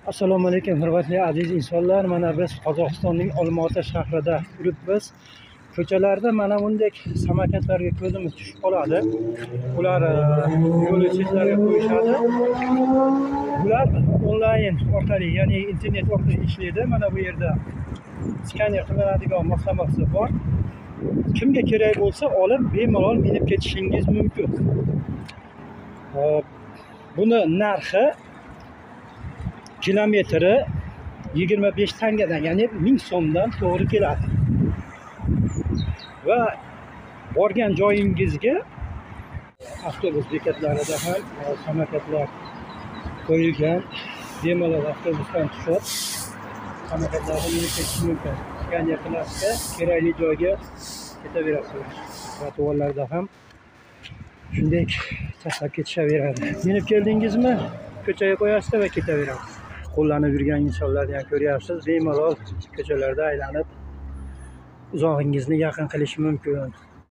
Assalomu alaykum, hurmatli aziz insonlar. Mana biz Qozog'istonning Olmaota shahrida yuribmiz. Ko'chalarda mana bunday samokatlarga ko'zimiz tushib qoladi. Ular yo'l chetlariga qo'yishadi. Bular onlayn orqali, ya'ni internet orqali ishlaydi. Mana bu yerda skaner qilinadigan moslamasi bor. Kimga kerak bo'lsa olib bemalol minib ketishingiz mumkin. Hop, buni narxi kilometri 25 tangadan, ya'ni 1000 so'mdan to'g'ri keladi. Va borgan joyingizga avtobus bekatlarida ham samokatlar qo'yilgan. Bemalol avtobusdan tushib samokatlarga minib ketish mumkin. Skaner qilasizda kerakli joyga ketaverasiz. Trotuarlarda ham shunday tashlab ketishaveradi. Minib keldingizmi, ko'chaga qo'yasizda va ketaverasiz. Qo'llanib yurgan insonlarni ham ko'ryapsiz. Bemalol ko'chalarda aylanib uzog'ingizni yaqin qilish mumkin.